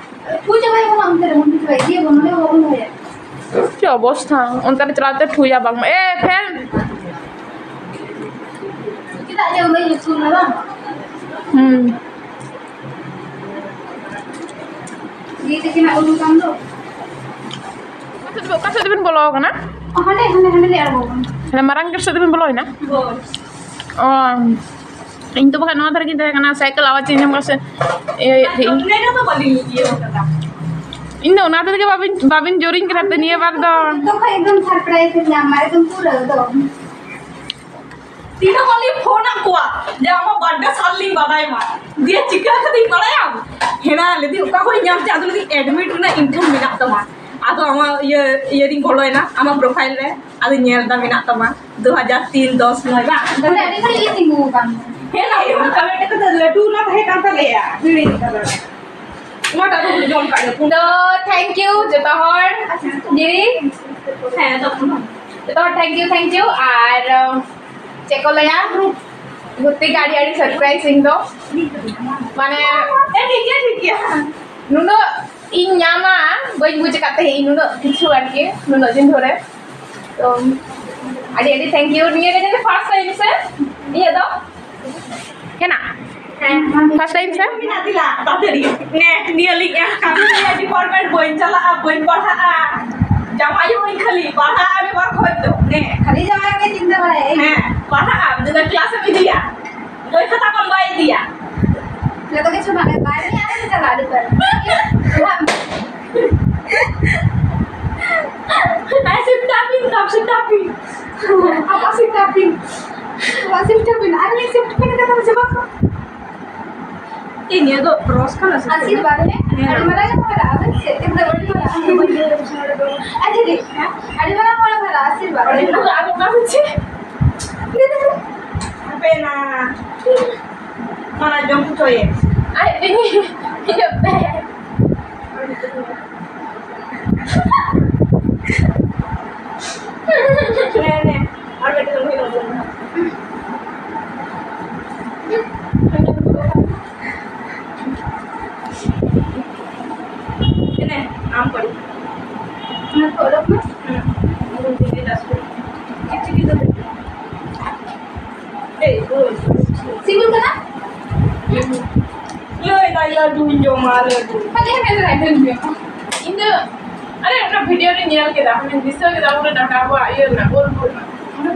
ᱪᱮᱫ ᱚᱵᱚᱥᱛᱷᱟ, ᱚᱱᱛᱮ ᱨᱮ ᱪᱟᱞᱟᱣ ᱛᱮ ᱴᱷᱩᱭᱟ ᱵᱟᱝ? ᱮ, ᱯᱷᱮᱱ! ᱦᱩᱸ᱾ ᱫᱤᱫᱤ ᱛᱟᱹᱠᱤᱱᱟᱜ ᱩᱨᱩᱢ ᱠᱟᱱ ᱫᱚ᱾ ᱚᱠᱟ ᱥᱮᱫ ᱛᱮᱵᱤᱱ, ᱚᱠᱟ ᱥᱮᱫ ᱛᱮᱵᱤᱱ ᱵᱚᱞᱚ ᱟᱠᱟᱱᱟ? ᱦᱟᱸᱰᱮ, ᱦᱟᱸᱰᱮ, ᱦᱟᱸᱰᱮ ᱞᱮ ᱟᱬᱜᱚ ᱟᱠᱟᱱᱟ᱾ ᱦᱟᱱᱮ ᱢᱟᱨᱟᱝ ᱜᱮᱴ ᱥᱮᱫ ᱛᱮᱵᱤᱱ ᱵᱚᱞᱚᱭᱮᱱᱟ? ᱦᱳᱭ᱾ ᱚ, ᱤᱧ ᱫᱚ ᱵᱟᱠᱷᱟᱡ ᱱᱚᱣᱟ ᱫᱷᱟᱨᱮ ᱜᱤᱧ ᱛᱟᱦᱮᱸ ᱠᱟᱱᱟ, ᱥᱟᱭᱠᱮᱞ ᱟᱣᱟᱡᱽ ᱤᱧ ᱟᱸᱡᱚᱢ ᱠᱟᱫᱟ ᱥᱮ᱾ ᱤᱭᱟᱹ, ᱤᱧ ᱫᱚ ᱚᱱᱟ ᱛᱮᱜᱮ ᱵᱟᱵᱤᱱ, ᱵᱟᱵᱤᱱ ᱡᱳᱨᱤᱧ ᱠᱟᱱᱟ ᱛᱚ ᱱᱤᱭᱟᱹ ᱵᱟᱨ ᱫᱚ᱾ ᱫᱚ ᱠᱷᱟᱡ ᱮᱠᱫᱚᱢ surprise ᱮᱢ ᱧᱟᱢᱟ, ᱮᱠᱫᱚᱢ ᱯᱩᱨᱟᱹ ᱮᱠᱫᱚᱢ᱾ ᱛᱤᱱᱟᱹᱜ ᱦᱚᱲ ᱞᱤᱧ ᱯᱷᱳᱱ ᱟᱫ ᱠᱚᱣᱟ ᱡᱮ ᱟᱢᱟᱜ birthday ᱥᱟᱞ ᱞᱤᱧ ᱵᱟᱰᱟᱭ ᱢᱟ᱾ ᱫᱤᱭᱮ ᱪᱤᱠᱟᱹ ᱠᱟᱹᱫᱟᱹᱧ ᱵᱟᱲᱟᱭᱟᱢ? ᱦᱮᱱᱟ ᱞᱟᱹᱭᱫᱟᱹᱧ ᱚᱠᱟ ᱠᱷᱚᱱᱤᱧ ᱧᱟᱢ ᱠᱮᱫᱟ? ᱟᱫᱚ ᱞᱟᱹᱭᱫᱟᱹᱧ admit ᱨᱮᱱᱟᱜ ᱤᱧ ᱴᱷᱮᱱ ᱢᱮᱱᱟᱜ ᱛᱟᱢᱟ᱾ ᱟᱫᱚ ᱟᱢᱟᱜ ᱤᱭᱟᱹ, ᱤᱭᱟᱹ ᱨᱤᱧ ᱵᱚᱞᱚᱭᱮᱱᱟ ᱟᱢᱟᱜ profile ᱨᱮ, ᱟᱫᱚᱧ ᱧᱮᱞ ᱮᱫᱟ ᱢᱮᱱᱟᱜ ᱛᱟᱢᱟ ᱫᱩ ᱦᱟᱡᱟᱨ ᱛᱤᱱ ᱫᱚᱥ ᱱᱚᱭ ᱵᱟᱝ? ᱢᱟᱱᱮ ᱟᱹᱰᱤ ᱜᱷᱟᱹᱲᱤᱡ ᱜᱮ ᱛᱤᱸᱜᱩ ᱟᱠᱟᱱ᱾ ᱦᱮᱸ, ᱚᱱᱠᱟ ᱢᱤᱫᱴᱮᱱ ᱠᱟᱛᱷᱟ ᱞᱟᱹᱴᱩ ᱚᱱᱟ ᱛᱟᱦᱮᱸ ᱠᱟᱱ ᱛᱟᱞᱮᱭᱟ, ᱦᱤᱲᱤᱧ ᱠᱟᱫᱟ᱾ ᱚᱱᱟᱴᱟᱜ ᱫᱚ ᱡᱚᱢ ᱠᱟᱜ ᱜᱮ᱾ ᱛᱚ, thank you ᱡᱚᱛᱚ ᱦᱚᱲ᱾ ᱡᱤᱨᱤ? ᱦᱮᱸ, ᱡᱚᱛᱚ ᱦᱚᱲ thank you, thank you᱾ ᱟᱨ, ᱪᱮᱫ ᱠᱚ ᱞᱟᱹᱭᱟ? ᱵᱷᱚᱨᱛᱤ ᱜᱮ ᱟᱹᱰᱤ ᱟᱹᱰᱤ surprise ᱤᱧ ᱫᱚ᱾ ᱢᱟᱱᱮ, ᱮ, ᱴᱷᱤᱠ ᱜᱮᱭᱟ, ᱴᱷᱤᱠ ᱜᱮᱭᱟ᱾ ᱱᱩᱱᱟᱹᱜ ᱤᱧ ᱧᱟᱢᱟ, ᱵᱟᱹᱧ ᱵᱩᱡᱽ ᱟᱠᱟᱫ ᱛᱟᱦᱮᱸᱫ ᱤᱧ ᱱᱩᱱᱟᱹᱜ ᱠᱤᱪᱷᱩ ᱟᱨᱠᱤ, ᱱᱩᱱᱟᱹᱜ ᱫᱤᱱ ᱫᱷᱚᱨᱮ᱾ ᱛᱚ, ᱟᱹᱰᱤ ᱟᱹᱰᱤ thank you᱾ ᱱᱤᱭᱟᱹ ᱜᱮ ᱡᱟᱹᱱᱤᱡ first time ᱥᱮ ᱤᱧᱟᱹᱜ ᱫᱚ? ᱦᱮᱱᱟ? ᱦᱮᱸ᱾ First time ᱥᱮ? ᱢᱮᱱᱟᱜ ᱫᱤᱞᱟ, ᱛᱟᱲᱟᱛᱟᱲᱤ᱾ ᱱᱮ, ᱱᱤᱭᱟᱹ ᱞᱤᱧ ᱮᱢ ᱠᱟᱜ ᱢᱮᱭᱟ department, ᱵᱟᱹᱧ ᱪᱟᱞᱟᱜᱼᱟ, ᱵᱟᱹᱧ ᱯᱟᱲᱦᱟᱜᱼᱟ᱾ ᱡᱟᱶᱟᱭᱚᱜ ᱟᱹᱧ ᱠᱷᱟᱹᱞᱤ, ᱯᱟᱲᱦᱟᱜ ᱟᱢ ᱮᱵᱟᱨ ᱠᱷᱚᱡ ᱫᱚ᱾ ᱱᱮ᱾ ᱠᱷᱟᱹᱞᱤ ᱡᱟᱶᱟᱭ ᱜᱮ ᱪᱤᱱᱛᱟᱹ ᱵᱟᱲᱟᱭᱟ᱾ ᱦᱮᱸ, ᱯᱟᱲᱦᱟᱜ ᱟᱢ, ᱡᱩᱫᱤ class ᱮᱢ ᱤᱫᱤᱭᱟ᱾ ᱵᱳᱭ ᱠᱷᱟᱛᱟ ᱠᱚᱢ ᱵᱟᱭ ᱤᱫᱤᱭᱟ᱾ ᱡᱚᱛᱚ ᱠᱤᱪᱷᱩ ᱵᱟᱭ, ᱵᱟᱭ ᱤᱫᱤᱭᱟ, ᱟᱨ ᱪᱟᱞᱟᱜ ᱟᱹᱰᱤ ᱵᱟᱨ᱾ ᱟᱭ ᱥᱤᱯᱴᱟᱯᱤᱱ, ᱛᱟᱯ ᱥᱤᱯᱴᱟᱯᱤᱱ᱾ ᱟᱯᱟ ᱥᱤᱯᱴᱟᱯᱤᱱ᱾ ᱟᱯᱟ ᱥᱤᱯᱴᱟᱯᱤᱱ᱾ ᱟᱨ ᱢᱤᱫ ᱥᱤᱯᱴᱟᱯᱤᱱ ᱠᱟᱛᱷᱟ ᱢᱩᱪᱟᱹᱫ ᱠᱚ᱾ ᱤᱧ ᱫᱚ cross ᱠᱟᱱᱟ ᱥᱮ? ᱟᱥᱤᱨᱵᱟᱫᱽ ᱨᱮ ᱦᱮᱸ᱾ ᱟᱹᱰᱤ ᱢᱟᱨᱟᱝ ᱮᱢ ᱦᱟᱨᱟᱜᱼᱟ, ᱥᱮ ᱪᱮᱫ ᱫᱚ ᱟᱹᱰᱤ ᱢᱟᱨᱟᱝ᱾ ᱟᱪᱪᱷᱟ, ᱴᱷᱤᱠ ᱜᱮᱭᱟ᱾ ᱟᱹᱰᱤ ᱢᱟᱨᱟᱝ ᱦᱚᱲ ᱮᱢ ᱦᱟᱨᱟᱜᱼᱟ, ᱟᱥᱤᱨᱵᱟᱫᱽ ᱨᱮ᱾ ᱟᱨ ᱚᱱᱟ ᱦᱚᱸ ᱪᱮᱫ? ᱦᱟᱯᱮ ᱱᱟ᱾ ᱢᱟᱱᱟ ᱡᱚᱢ ᱦᱚᱪᱚᱭᱮ᱾ ᱟᱡ ᱛᱮᱜᱮ ᱦᱤᱡᱩᱜ ᱛᱮ᱾ ᱱᱮ, ᱱᱮ, ᱟᱨ ᱢᱤᱫᱴᱮᱱ ᱩᱭᱦᱟᱹᱨ ᱟᱹᱜᱩ ᱢᱮ᱾ ᱮᱱᱮ, ᱟᱢ ᱠᱚᱨᱮ᱾ ᱚᱱᱟ ᱠᱚ ᱚᱰᱚᱠ ᱢᱮ᱾ ᱦᱩᱸ᱾ ᱪᱤᱠᱪᱤᱠᱤ ᱫᱚ᱾ ᱮᱭ, ᱳᱭ᱾ ᱥᱤᱵᱤᱞ ᱠᱟᱱᱟ? ᱞᱟᱹᱭ ᱫᱟᱭ ᱞᱟᱹᱰᱩᱧ ᱡᱚᱢᱟ, ᱞᱟᱹᱰᱩ᱾ ᱛᱟᱦᱞᱮ ᱦᱮᱸ, ᱞᱟᱹᱰᱩᱧ ᱡᱚᱢᱟ᱾ ᱤᱧ ᱫᱚ, ᱟᱨᱮ, ᱚᱱᱟ video ᱨᱮᱧ ᱧᱮᱞ ᱠᱮᱫᱟ, ᱢᱟᱱᱮ, ᱫᱤᱥᱟᱹ ᱠᱮᱫᱟ, ᱚᱸᱰᱮ ᱫᱟᱠᱟ ᱟᱵᱚᱣᱟᱜ ᱤᱭᱟᱹ ᱨᱮᱱᱟᱜ, ᱜᱳᱞ ᱜᱳᱞ ᱨᱮᱱᱟᱜ᱾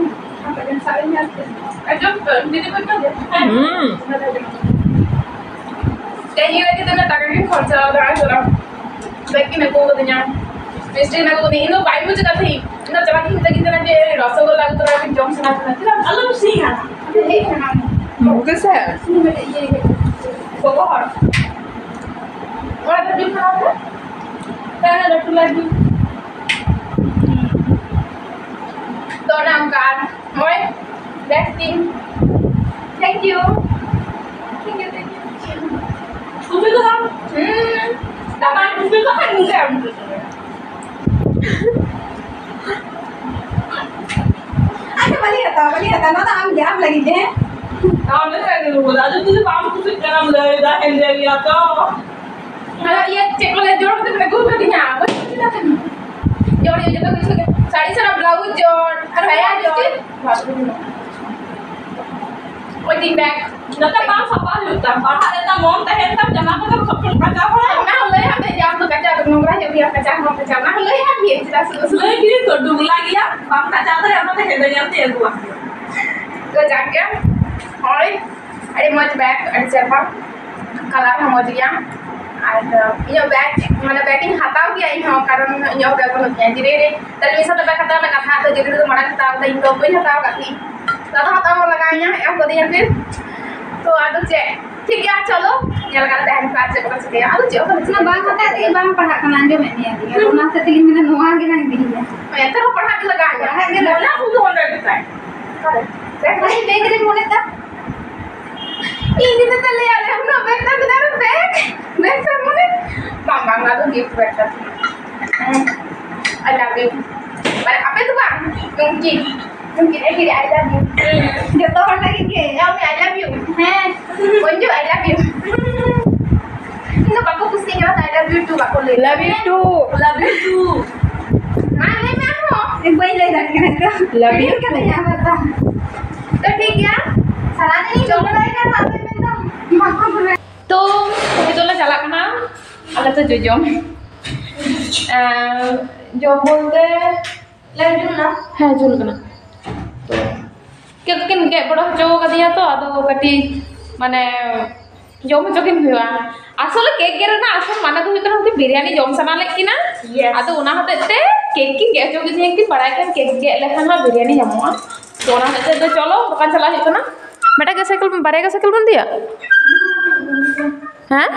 ᱚᱸᱰᱮ ᱥᱟᱵ ᱤᱧ ᱧᱮᱞ ᱠᱮᱫᱟ᱾ ᱟᱸᱡᱚᱢ ᱛᱚ, ᱫᱤᱫᱤ ᱠᱚ ᱧᱮᱞ ᱠᱮᱫᱟ? ᱦᱩᱸ᱾ ᱛᱮᱦᱮᱧ ᱞᱟᱹᱜᱤᱫ ᱫᱚ ᱴᱟᱠᱟ ᱜᱮ ᱠᱷᱚᱨᱪᱟ ᱫᱟᱲᱮ ᱠᱟᱫᱟ᱾ ᱵᱮᱜᱽ ᱠᱤᱱ ᱟᱹᱜᱩ ᱠᱟᱫᱤᱧᱟ, ᱢᱤᱥᱴᱤ ᱠᱤᱱ ᱟᱹᱜᱩ ᱠᱟᱫᱤᱧᱟ᱾ ᱤᱧ ᱫᱚ ᱵᱟᱭ ᱵᱩᱡᱽ ᱠᱟᱫ ᱛᱟᱦᱮᱸᱧ᱾ ᱤᱧ ᱫᱚ ᱪᱟᱞᱟᱜ ᱜᱤᱧ ᱢᱮᱛᱟᱫᱤᱧ ᱠᱟᱱᱟ ᱡᱮ ᱨᱚᱥᱚᱜᱳᱞᱞᱟ ᱟᱹᱜᱩ ᱛᱚᱨᱟᱭ ᱯᱮ, ᱡᱚᱢ ᱥᱟᱱᱟ ᱠᱟᱱᱟ᱾ ᱪᱮᱫᱟᱜ ᱟᱞᱚᱢ ᱥᱤᱧᱟ? ᱦᱮᱡ ᱠᱟᱱᱟ᱾ ᱵᱩᱠᱟᱹ ᱥᱮ? ᱥᱤᱧ ᱢᱮ, ᱤᱭᱟᱹ, ᱤᱭᱟᱹ᱾ ᱜᱚᱜᱚ ᱦᱚᱲ᱾ ᱚᱲᱟᱜ ᱨᱮ ᱡᱚᱢ ᱥᱟᱱᱟ ᱠᱟᱱᱟ? ᱛᱟᱦᱞᱮ ᱞᱟᱹᱴᱩ ᱞᱟᱹᱜᱤᱫ᱾ ᱛᱚ ᱚᱱᱮ ᱚᱱᱠᱟ ᱟᱨ ᱦᱳᱭ, ᱵᱮᱥ ᱴᱷᱤᱠ᱾ Thank you. Thank you, thank you. ᱩᱛᱩ ᱫᱚ ᱵᱟᱝ? ᱦᱩᱸ᱾ ᱫᱟᱠᱟ ᱩᱛᱩ ᱫᱚ ᱠᱷᱟᱱ ᱱᱚᱝᱠᱟ ᱩᱛᱩ ᱫᱚ᱾ ᱟᱪᱪᱷᱟ, ᱵᱟᱹᱞᱤᱧ ᱦᱟᱛᱟᱣᱟ, ᱵᱟᱹᱞᱤᱧ ᱦᱟᱛᱟᱣᱟ᱾ ᱱᱚᱣᱟ ᱫᱚ ᱟᱢ ᱜᱮ, ᱟᱢ ᱞᱟᱹᱜᱤᱫ ᱜᱮ, ᱦᱮᱸ? ᱟᱢ ᱫᱚ ᱪᱮᱫ ᱮᱢ ᱞᱟᱹᱭᱫᱟ? ᱟᱫᱚ ᱡᱩᱫᱤ ᱵᱟᱢ ᱠᱩᱥᱤᱜ ᱠᱟᱱᱟᱢ, ᱞᱟᱹᱭᱫᱟ ᱦᱮᱸᱫᱮ ᱜᱮᱭᱟ ᱛᱚ᱾ ᱟᱨ ᱤᱭᱟᱹ ᱪᱮᱫ ᱠᱚ ᱞᱟᱹᱭᱟ, ᱡᱳᱨ ᱠᱟᱛᱮ ᱯᱮ ᱜᱩᱞ ᱠᱟᱫᱤᱧᱟ᱾ ᱵᱟᱹᱧ ᱵᱩᱡᱷᱟᱹᱣ ᱫᱟᱲᱮᱭᱟᱜ ᱠᱟᱱᱟ᱾ ᱡᱳᱨ, ᱤᱭᱟᱹ ᱡᱚᱛᱚ ᱠᱤᱪᱷᱩ ᱜᱮ᱾ ᱥᱟᱹᱲᱤ ᱥᱟᱨᱟ ᱵᱞᱟᱣᱩᱡᱽ ᱡᱳᱨ, ᱟᱨ ᱦᱟᱭᱟ ᱡᱳᱨ᱾ ᱳᱭ ᱫᱤᱱ ᱵᱮᱜᱽ᱾ ᱱᱚᱛᱮ ᱵᱟᱝ ᱥᱟᱯᱷᱟ ᱦᱩᱭᱩᱜ ᱛᱟᱢ᱾ ᱯᱟᱲᱦᱟᱜ ᱨᱮ ᱛᱟᱢ ᱢᱚᱱ ᱛᱟᱦᱮᱱ ᱛᱟᱢ, ᱡᱟᱢᱟ ᱠᱚᱫᱚ ᱠᱷᱟᱹᱯᱟᱹᱨᱤ ᱠᱟᱪᱟ ᱵᱟᱲᱟ᱾ ᱚᱱᱟ ᱦᱚᱸ ᱞᱟᱹᱭ ᱟᱯᱮ ᱡᱮ ᱟᱢ ᱫᱚ ᱠᱟᱪᱟ ᱫᱚ ᱱᱚᱝᱨᱟ ᱧᱚᱜ ᱜᱮᱭᱟ, ᱠᱟᱪᱟ ᱦᱚᱸ ᱠᱟᱪᱟ᱾ ᱚᱱᱟ ᱦᱚᱸ ᱞᱟᱹᱭ ᱟᱯᱮ ᱪᱮᱫᱟᱜ ᱥᱩᱫᱷᱩ ᱥᱩᱫᱷᱩ ᱞᱟᱹᱭ ᱠᱤᱫᱟᱹᱧ ᱛᱚ, ᱰᱩᱜᱽᱞᱟ ᱜᱮᱭᱟ, ᱵᱟᱢ ᱠᱟᱪᱟ ᱫᱟᱲᱮᱭᱟᱜᱼᱟ, ᱚᱱᱟᱛᱮ ᱦᱮᱸᱫᱮ ᱧᱮᱞ ᱛᱮ ᱟᱹᱜᱩᱣᱟᱢ ᱠᱟᱱᱟ᱾ ᱛᱚ ᱡᱟᱠ ᱜᱮ, ᱦᱳᱭ, ᱟᱹᱰᱤ ᱢᱚᱡᱽ ᱵᱮᱜᱽ, ᱟᱹᱰᱤ ᱪᱮᱦᱨᱟ, ᱠᱟᱞᱟᱨ ᱦᱚᱸ ᱢᱚᱡᱽ ᱜᱮᱭᱟ᱾ ᱟᱨ ᱤᱧᱟᱹᱜ ᱵᱮᱜᱽ, ᱢᱟᱱᱮ ᱵᱮᱜᱽ ᱤᱧ ᱦᱟᱛᱟᱣ ᱜᱮᱭᱟ ᱤᱧ ᱦᱚᱸ, ᱠᱟᱨᱚᱱ ᱤᱧᱟᱹᱜ ᱵᱮᱜᱽ ᱵᱟᱹᱱᱩᱜ ᱛᱤᱧᱟ᱾ ᱡᱤᱨᱟᱹ ᱨᱮ ᱛᱟᱦᱞᱮ ᱢᱤᱫ ᱥᱟᱶᱛᱮ ᱵᱮᱜᱽ ᱦᱟᱛᱟᱣ ᱨᱮᱱᱟᱜ ᱠᱟᱛᱷᱟ, ᱛᱚ ᱡᱤᱨᱟᱹ ᱨᱮᱫᱚ ᱢᱟᱲᱟᱝ ᱦᱟᱛᱟᱣ ᱠᱟᱫᱟ, ᱤᱧ ᱫᱚ ᱵᱟᱹᱧ ᱦᱟᱛᱟᱣ ᱟᱠᱟᱫ ᱛᱤᱧ᱾ ᱛᱚ ᱟᱫᱚ ᱦᱟᱛᱟᱣ ᱦᱚᱸ ᱞᱟᱜᱟᱣ ᱤᱧᱟ, ᱮᱢ ᱠᱟᱹᱫᱤᱧᱟ ᱯᱮ᱾ ᱛᱚ ᱟᱫᱚ ᱪᱮᱫ, ᱴᱷᱤᱠ ᱜᱮᱭᱟ, ᱪᱚᱞᱚ, ᱧᱮᱞ ᱠᱟᱛᱮ ᱛᱟᱦᱮᱱ ᱯᱮ, ᱟᱨ ᱪᱮᱫ ᱠᱚ ᱪᱤᱠᱟᱹᱭᱟ? ᱟᱫᱚ ᱪᱮᱫ ᱦᱚᱸ ᱵᱟᱹᱱᱩᱜ᱾ ᱚᱱᱟ ᱵᱟᱝ ᱦᱟᱛᱟᱣ ᱛᱮᱜᱮ ᱵᱟᱝ ᱯᱟᱲᱦᱟᱜ ᱠᱟᱱᱟ, ᱟᱸᱡᱚᱢᱮᱫ ᱢᱮᱭᱟ ᱛᱚ᱾ ᱟᱫᱚ ᱚᱱᱟ ᱦᱚᱛᱮᱡ ᱛᱮᱜᱮ ᱢᱮᱱᱟ, ᱱᱚᱣᱟ ᱜᱮ ᱱᱟᱝ ᱤᱫᱤᱭᱟ᱾ ᱮᱱᱛᱮ ᱨᱮᱦᱚᱸ ᱯᱟᱲᱦᱟᱜ ᱜᱮ ᱞᱟᱜᱟᱣ ᱤᱧᱟ᱾ ᱯᱟᱲᱦᱟᱜ ᱜᱮ ᱞᱟᱜᱟᱣ᱾ ᱚᱱᱟ ᱠᱚᱫᱚ ᱚᱸᱰᱮ ᱜᱮ ᱛᱟᱦᱮᱸ᱾ ᱚᱠᱟᱨᱮ? ᱵᱮᱜᱽ ᱨᱮ ᱵᱮᱜᱽ ᱨᱮᱧ ᱢᱚᱱᱮ ᱫᱟ᱾ ᱤᱧ ᱫᱤᱫᱤ ᱛᱟᱞᱮ ᱟᱞᱮ ᱩᱱᱟᱹᱜ ᱵᱮᱜᱽ ᱛᱟᱞᱮ ᱟᱨ ᱵᱮᱜᱽ, ᱵᱮᱜᱽ ᱛᱟᱞᱮ ᱢᱟᱱᱮ, ᱵᱟᱝ, ᱵᱟᱝ, ᱚᱱᱟ ᱫᱚ gift bag ᱛᱟᱞᱮ᱾ ᱦᱮᱸ, I love you᱾ ᱢᱟᱱᱮ, ᱟᱯᱮ ᱫᱚ ᱵᱟᱝ, ᱩᱱᱠᱤᱱ, ᱩᱱᱠᱤᱱ ᱮᱠᱤ I love you᱾ ᱡᱚᱛᱚ ᱦᱚᱲ ᱞᱟᱹᱜᱤᱫ ᱜᱮ᱾ ᱞᱟᱹᱭ ᱢᱮ, I love you᱾ ᱦᱮᱸ᱾ Manju, I love you᱾ ᱤᱧ ᱫᱚ ᱵᱟᱠᱚ ᱠᱩᱥᱤᱭᱟᱜ ᱠᱟᱱᱟ, I love you too ᱵᱟᱠᱚ ᱞᱟᱹᱭ ᱫᱟ᱾ Love you too᱾ Love you too᱾ ᱢᱟ ᱞᱟᱹᱭ ᱢᱮ ᱟᱨᱦᱚᱸ᱾ ᱵᱟᱹᱧ ᱞᱟᱹᱭ ᱫᱟᱲᱮᱭᱟᱜ ᱠᱟᱱᱟ ᱛᱚ᱾ Love you ᱠᱟᱛᱮ too᱾ ᱧᱟᱢ ᱠᱟᱫᱟ᱾ ᱛᱚ ᱴᱷᱤᱠ ᱜᱮᱭᱟ, ᱥᱟᱨᱟᱫᱤᱱ ᱤᱧ ᱡᱚᱢ ᱵᱟᱲᱟᱭ ᱠᱟᱱ ᱛᱟᱦᱮᱸ ᱢᱮᱱᱫᱚ ᱵᱟᱠᱚ ᱵᱩᱞᱟᱹ᱾ ᱛᱚ ᱱᱤᱛᱚᱜ ᱞᱮ ᱪᱟᱞᱟᱜ ᱠᱟᱱᱟ ᱟᱞᱮ ᱫᱚ ᱡᱚᱡᱚᱢ᱾ ᱟᱨ ᱡᱚᱢ ᱵᱚᱞᱛᱮ ᱞᱟᱹᱰᱩ ᱱᱟ? ᱦᱮᱸ, ᱡᱩᱞ ᱠᱟᱱᱟ᱾ ᱛᱚ ᱠᱮᱠ ᱠᱤᱱ ᱜᱮᱫ ᱵᱟᱲᱟ ᱦᱚᱪᱚ ᱠᱟᱫᱤᱧᱟ ᱛᱚ, ᱟᱫᱚ ᱠᱟᱹᱴᱤᱡ ᱢᱟᱱᱮ ᱡᱚᱢ ᱦᱚᱪᱚ ᱠᱤᱱ ᱦᱩᱭᱩᱜᱼᱟ᱾ ᱟᱥᱚᱞᱮ ᱠᱮᱠ ᱜᱮᱫ ᱨᱮᱱᱟᱜ ᱟᱥᱚᱞ ᱢᱟᱱᱮ ᱫᱚ ᱦᱩᱭᱩᱜ ᱠᱟᱱᱟ, ᱩᱱᱠᱤᱱ ᱵᱤᱨᱭᱟᱱᱤ ᱡᱚᱢ ᱥᱟᱱᱟ ᱞᱮᱫ ᱠᱤᱱᱟ᱾ Yes᱾ ᱟᱫᱚ ᱚᱱᱟ ᱦᱚᱛᱮᱡ ᱛᱮ ᱠᱮᱠ ᱠᱤᱱ ᱜᱮᱫ ᱦᱚᱪᱚ ᱠᱤᱫᱤᱧᱟ, ᱠᱤᱱ ᱵᱟᱲᱟᱭ ᱠᱟᱱ ᱠᱮᱠ ᱜᱮᱫ ᱞᱮᱠᱷᱟᱱ ᱦᱚᱸ ᱵᱤᱨᱭᱟᱱᱤ ᱧᱟᱢᱚᱜᱼᱟ᱾ ᱛᱚ ᱚᱱᱟ ᱦᱚᱛᱮᱡ ᱛᱮ ᱪᱚᱞᱚ ᱫᱚᱠᱟᱱ ᱪᱟᱞᱟᱜ ᱦᱩᱭᱩᱜ ᱠᱟᱱᱟ᱾ ᱢᱤᱫᱴᱟᱝ ᱜᱮ ᱥᱟᱭᱠᱮᱞ, ᱵᱟᱨᱭᱟ ᱜᱮ ᱥᱟᱭᱠᱮᱞ ᱵᱚᱱ ᱤᱫᱤᱭᱟ? ᱦᱮᱸ?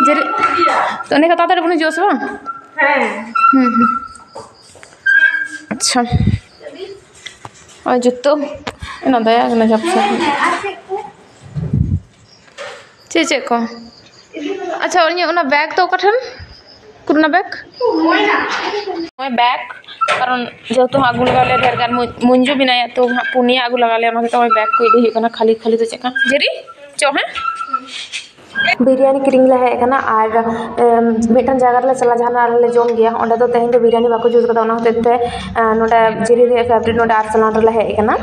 ᱡᱮᱨᱮ-, ᱛᱚ ᱩᱱᱤ ᱠᱚ ᱛᱟᱲᱟᱛᱟᱲᱤ ᱵᱚᱱ ᱦᱤᱡᱩᱜᱼᱟ ᱥᱮ ᱵᱟᱝ? ᱦᱮᱸ᱾ ᱦᱩᱸ, ᱦᱩᱸ᱾ ᱟᱪᱪᱷᱟ᱾ ᱟᱨ ᱡᱩᱛᱟᱹ? ᱚᱱᱟ ᱫᱟᱭᱟ ᱠᱟᱱᱟ ᱡᱟᱦᱟᱸ ᱯᱚᱭᱥᱟ ᱠᱚ᱾ ᱪᱮᱫ, ᱪᱮᱫ ᱠᱚ? ᱟᱪᱪᱷᱟ, ᱤᱧᱟᱹᱜ ᱚᱱᱟ ᱵᱮᱜᱽ ᱫᱚ ᱚᱠᱟ ᱴᱷᱮᱱ? ᱩᱠᱩᱨ ᱚᱱᱟ ᱵᱮᱜᱽ? ᱱᱚᱜᱼᱚᱭ ᱵᱮᱜᱽ, ᱠᱟᱨᱚᱱ ᱡᱮᱦᱮᱛᱩ ᱦᱟᱸᱜ ᱟᱹᱜᱩ ᱞᱟᱜᱟᱣ ᱞᱮᱭᱟ ᱰᱷᱮᱨ ᱜᱟᱱ, ᱢᱩ-, ᱢᱩᱧᱡᱩ ᱢᱮᱱᱟᱭᱟ, ᱛᱚ ᱦᱟᱸᱜ ᱯᱩᱱᱭᱟ ᱟᱹᱜᱩ ᱞᱟᱜᱟᱣ ᱞᱮᱭᱟ, ᱚᱱᱟ ᱦᱚᱛᱮᱡ ᱛᱮ ᱱᱚᱜᱼᱚᱭ ᱵᱮᱜᱽ ᱠᱚ ᱤᱫᱤ ᱦᱩᱭᱩᱜ ᱠᱟᱱᱟ᱾ ᱠᱷᱟᱹᱞᱤ ᱠᱷᱟᱹᱞᱤ ᱫᱚ ᱪᱮᱫ ᱠᱟᱱᱟ? ᱡᱮᱨᱤ, ᱪᱚ ᱦᱮᱸ᱾ ᱵᱤᱨᱭᱟᱱᱤ ᱠᱤᱨᱤᱧ ᱞᱮ ᱦᱮᱡ ᱟᱠᱟᱱᱟ ᱟᱨ, ᱮᱢ, ᱢᱤᱫᱴᱟᱝ ᱡᱟᱭᱜᱟ ᱨᱮᱞᱮ ᱪᱟᱞᱟᱜᱼᱟ, ᱡᱟᱦᱟᱸ ᱨᱮᱞᱮ ᱡᱚᱢ ᱜᱮᱭᱟ᱾ ᱚᱸᱰᱮ ᱫᱚ ᱛᱮᱦᱮᱧ ᱫᱚ ᱵᱤᱨᱭᱟᱱᱤ ᱵᱟᱠᱚ ᱡᱩᱛ ᱠᱟᱫᱟ, ᱚᱱᱟ ᱦᱚᱛᱮᱡ ᱛᱮ, ᱮ, ᱱᱚᱰᱮ ᱡᱮᱨᱤ ᱨᱮᱭᱟᱜ ᱯᱷᱮᱵᱽᱨᱤᱠ ᱱᱚᱰᱮ ᱟᱨᱥᱟᱞᱟᱱ ᱨᱮᱞᱮ ᱦᱮᱡ ᱟᱠᱟᱱᱟ᱾